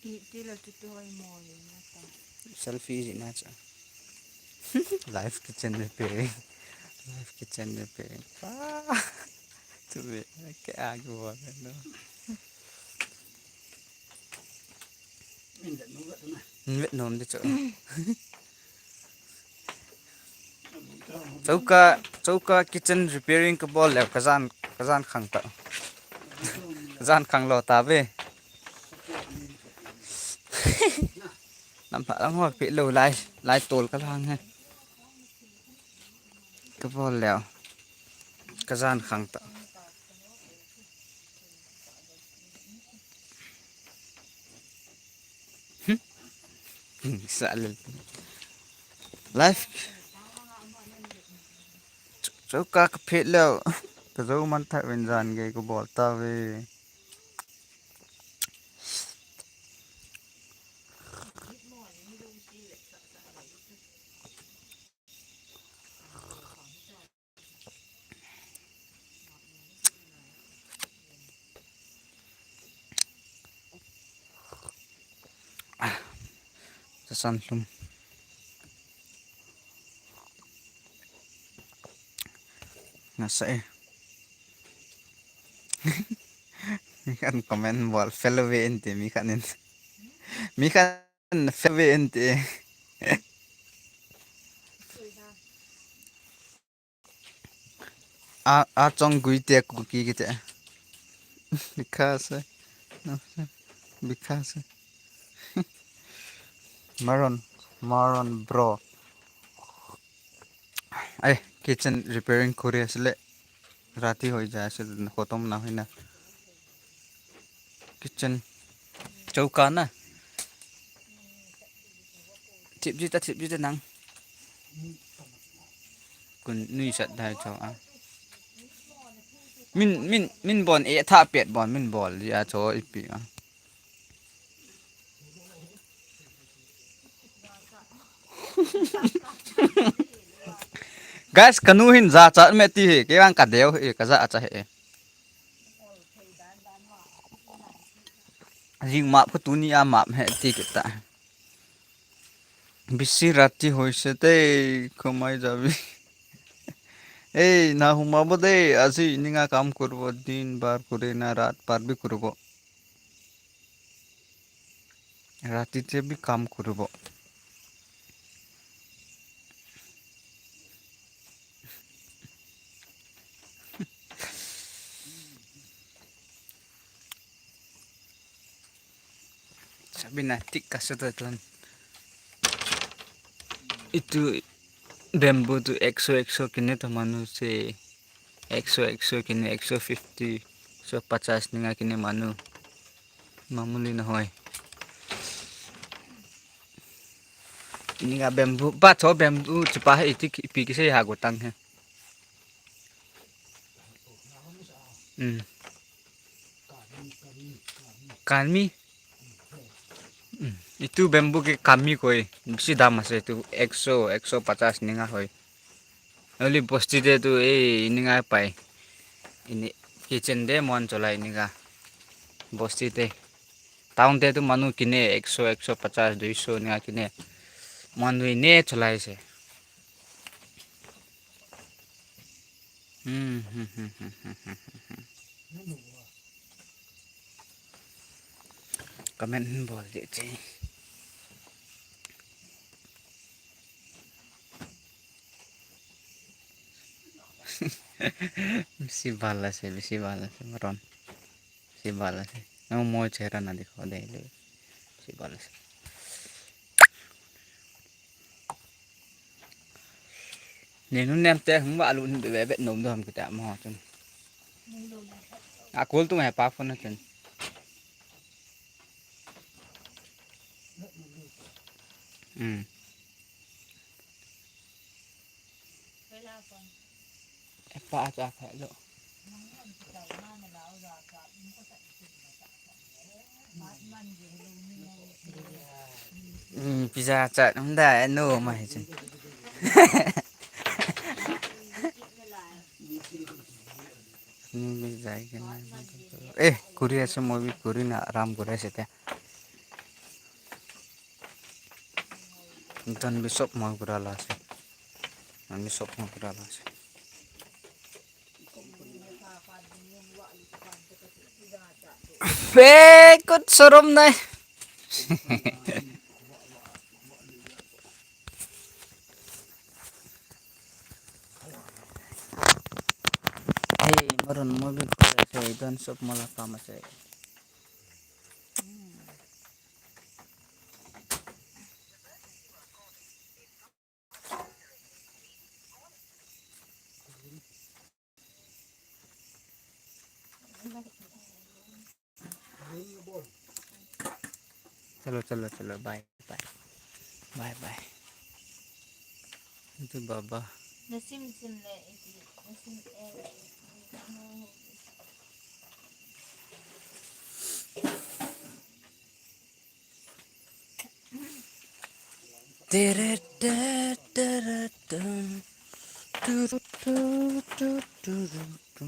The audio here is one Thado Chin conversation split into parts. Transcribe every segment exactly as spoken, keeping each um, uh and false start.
Ti, ti lo chu tu hoi mo ye na ta. Selfie ji na cha. Live kitchen repairing. Live kitchen repairing. Pa. Tu ve ke a ki bol no. Vet nom de cho. Choka, choka kitchen repairing ka bol le ka jan, ka jan khang ta. Ka jan khang lo ta ve. Nam pha lang ho pe lo lai, lai tol ka lang he. Ka bol le ka jan khang ta. Sa le. Live. Cho, cho ka ka phet leo. Ka zo man thak ven jan ge ka bol ta ve. Sa san lum. Nga sa e. Mi khan comment bol fel ve inte mi khan in. Mi khan fel ve inte. A, a chong gui te ku ki ki te. Because, eh, no, because, eh. Maron, Maron bro. Ai, kitchen repairing kuri asile. Rati hoi ja asile, khotom na hoina. Kitchen. Chauka na. Thip jita, thip jita nang. Kun nui sat dai cho a. Min, min, min bon e tha pet bon min bol ji a cho ipi a. Guys, kanu hin ja cha me ti he, ke wang ka deu he, ka ja cha he. Jing map ko tuni a map he ti kita. Bisi rati hoise te, khomai jabi. Ei, na huma bo de, aji ninga kam kurbo, din bar kure na rat par bi kurbo. Rati te bi kam kurbo. Sabina tik ka sota tlan. Itu bamboo tu ek so, ek so kine to manu se. Ek so, ek so kine, ek so fifty, ek so pachas ninga kine manu. Mamuli na hoi. Ninga bamboo, pa cho bamboo chupa he itik ipi kise ha go tang he. Hmm. Kanmi. Hmm. Itu bamboo ke kanmi koi. Bisi dam ase itu ek so, ek so pachas ninga hoi. Oli bosti te tu, eh, ini ngai pai. Ini kitchen te mon cholai ini ka. Bosti te. Town te tu manu kine ek so, ek so pachas, dui so ninga kine. Manu ine cholai se. Hmm, hmm, hmm. Comment bol dih che. Bisi bal ase, bisi bal ase, Maron. Bisi bal ase. Nang mo chehra na dikho de le. Bisi bal ase. Nenu nem te hung ba alu ni be be nom do ham kita mo chun. A kul tu me pa phone chun. Hmm. E pa cha kha lo. Hmm, pizza chat hunda no mai chun. Ni jai ke na. Eh, Korea se movie Korea na ram Korea se te. Dan bisop ma gura la se. Dan bisop ma gura la se. Pekut sorom nai. Hey, maron mobil ko se don sop mala kama se. Chalo, chalo, chalo. Bye, bye. Bye, bye. Itu baba. Nasim sim le iti, nasim eh. Tere te, tere te. Turu tu, tu, turu tu.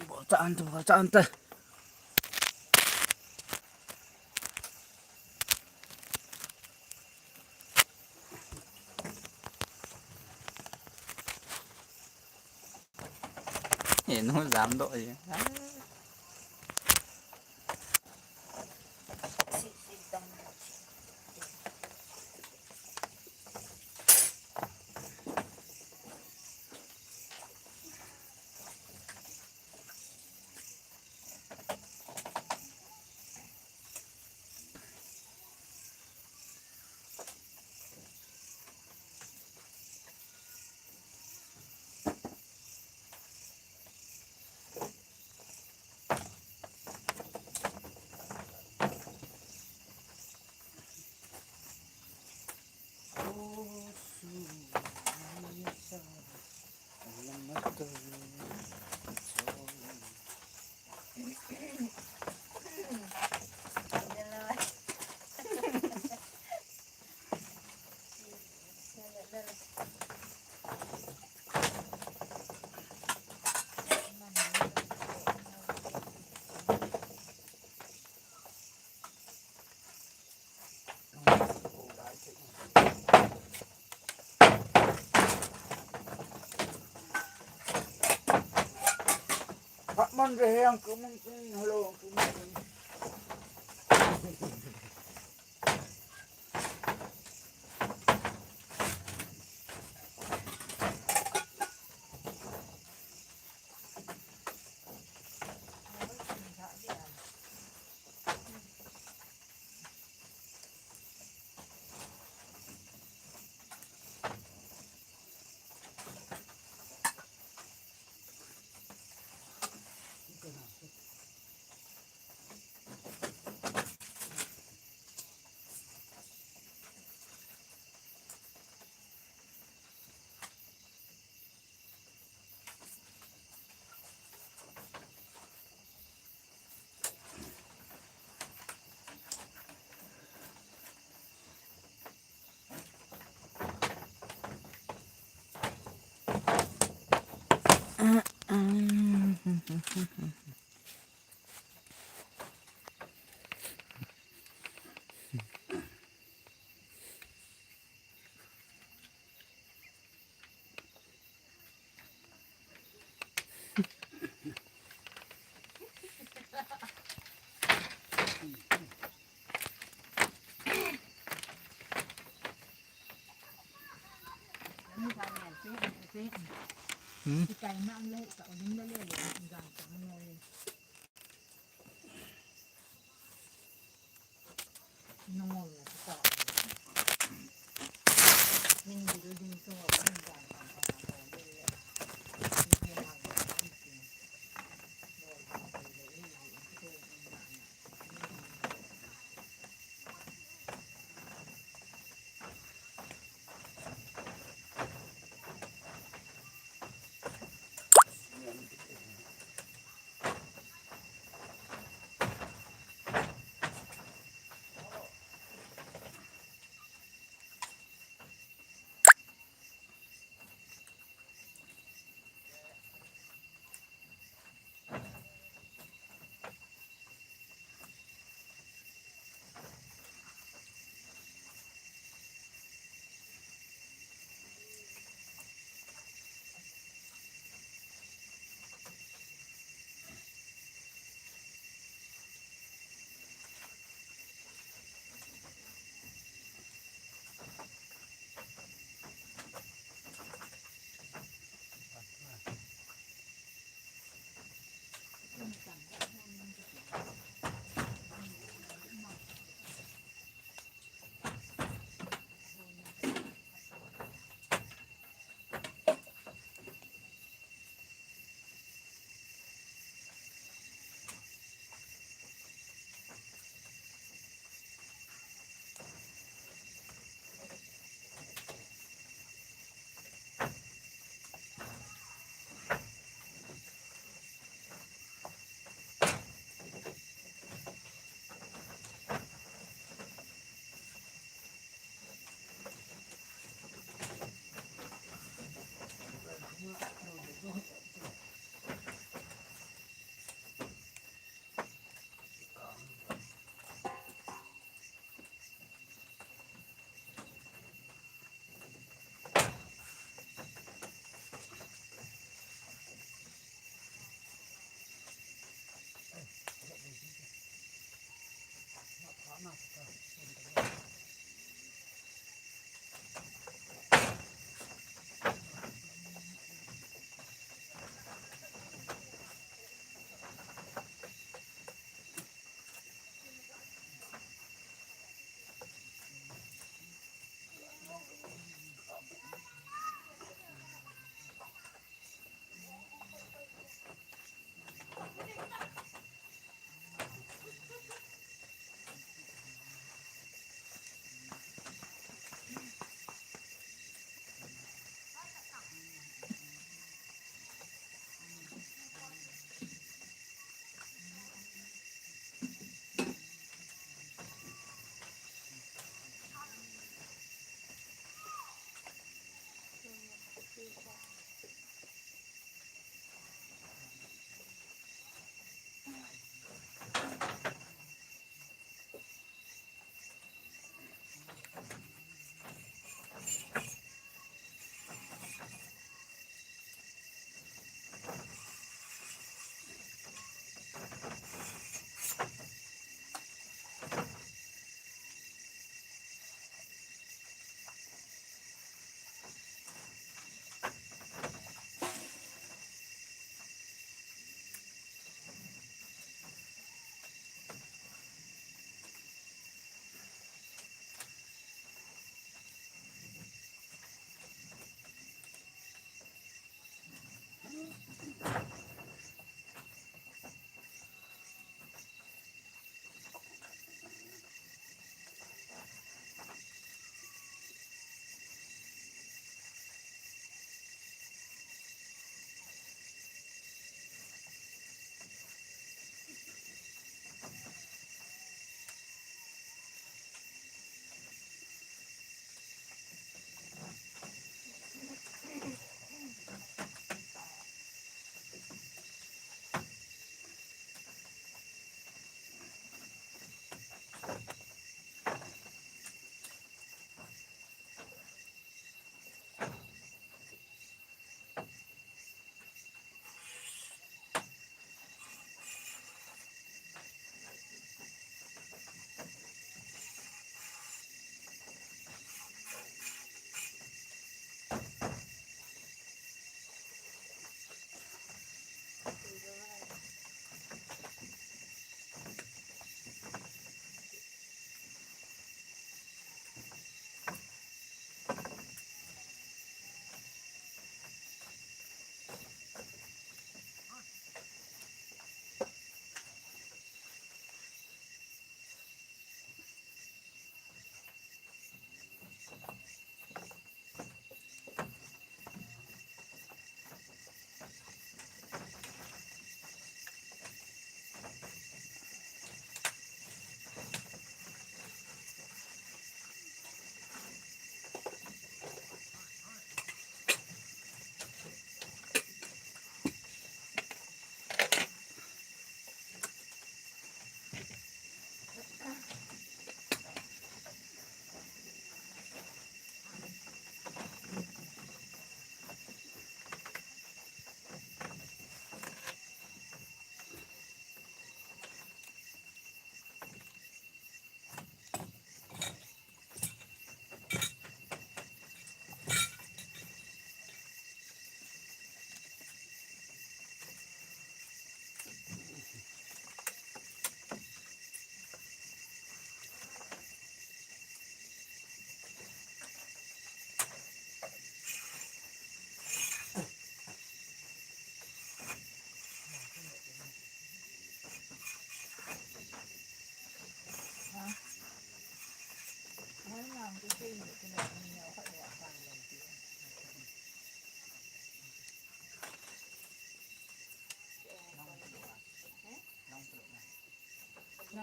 Bota ante, bota ante. Inu jam doh e. Hah, man re, hang kumun, hello, kumun. Hmm?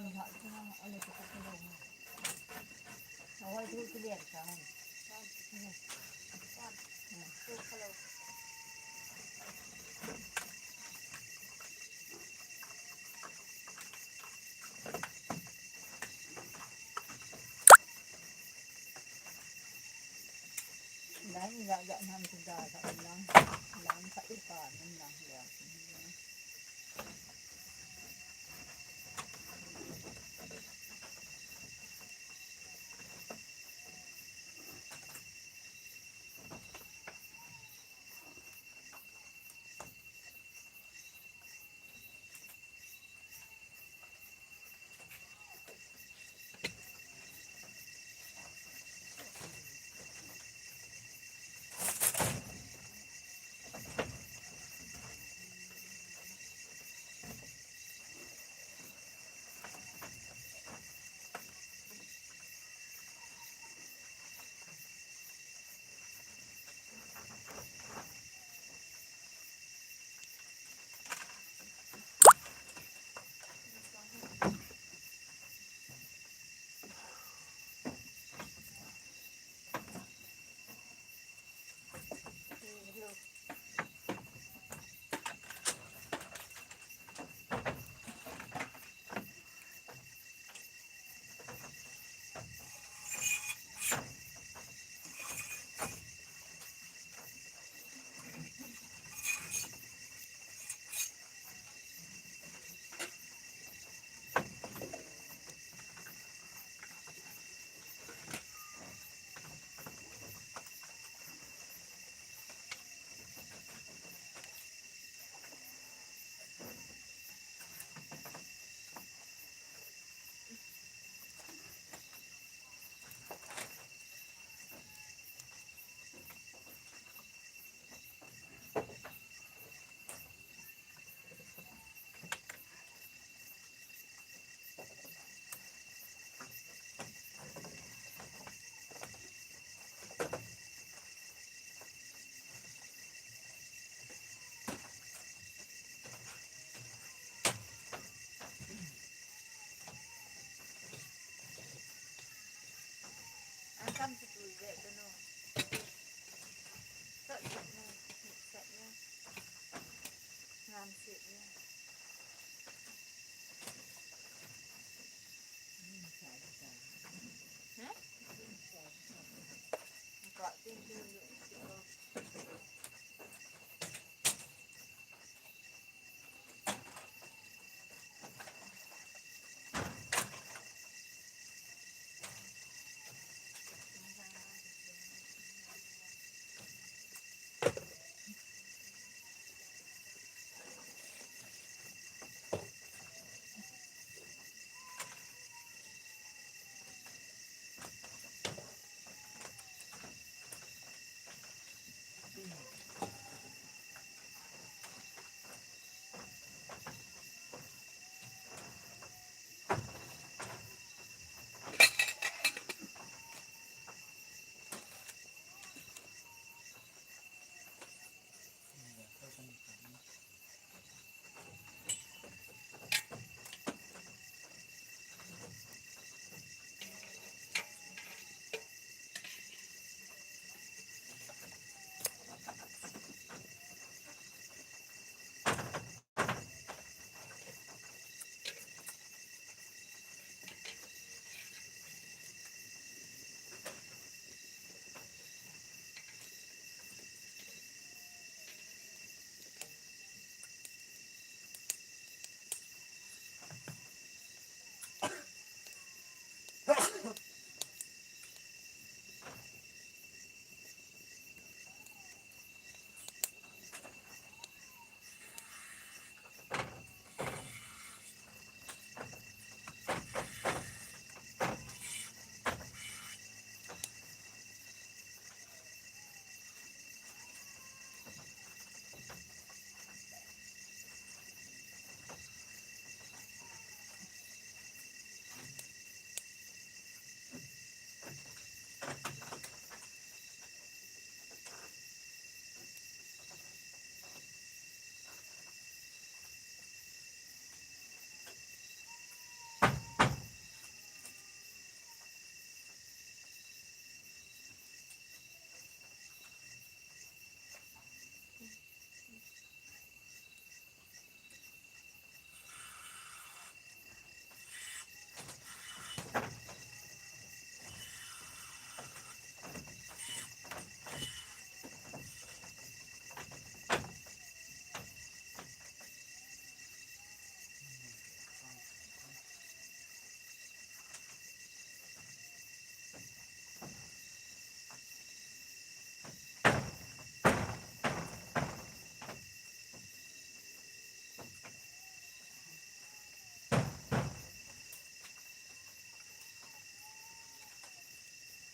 Lang, lang, lang, lang, lang, lang, lang, lang, lang, lang.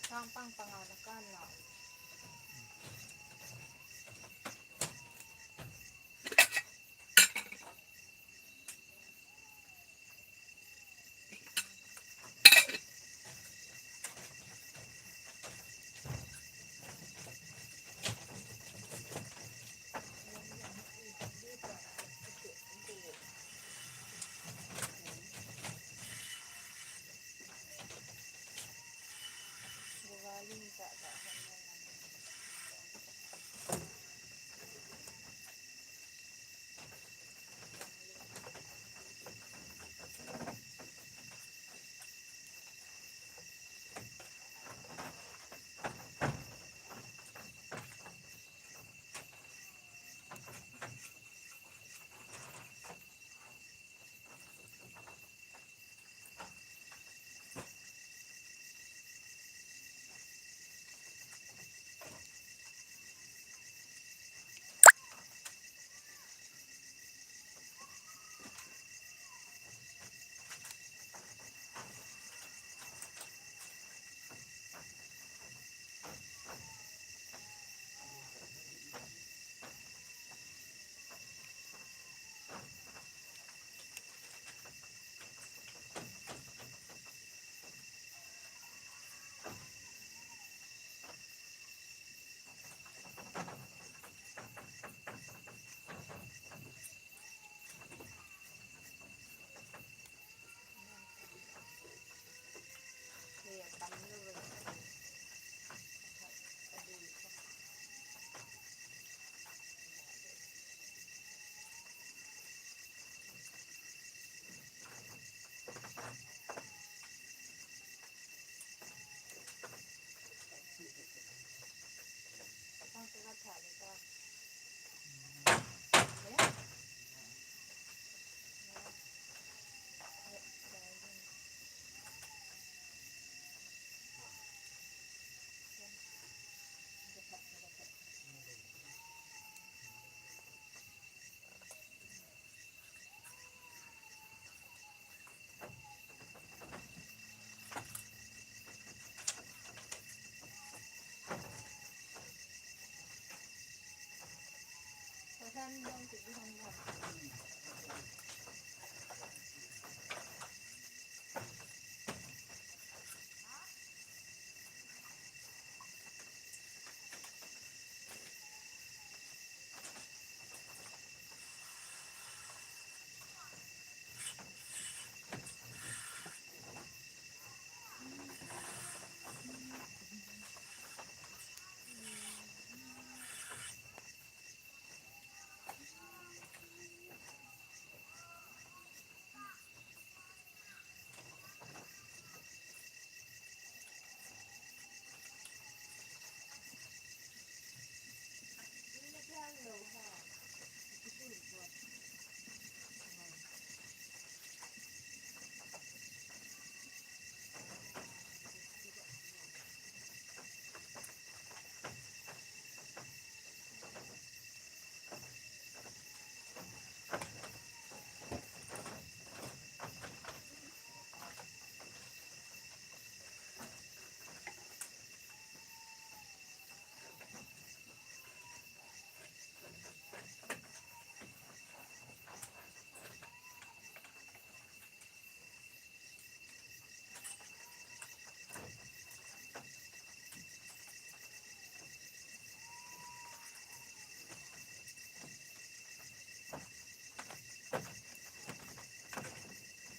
Sang pang pang a na kan na.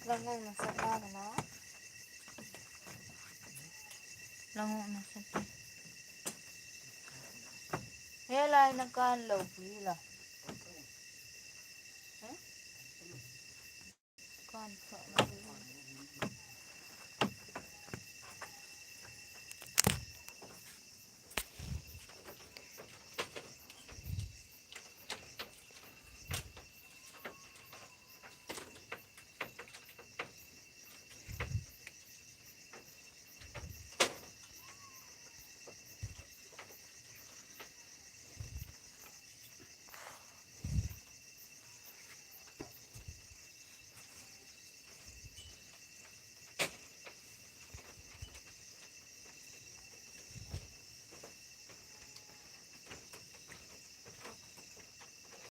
Lango na sa ta na. Lango na sa ta. He lai na kan lo pi la. He? Kan sa na.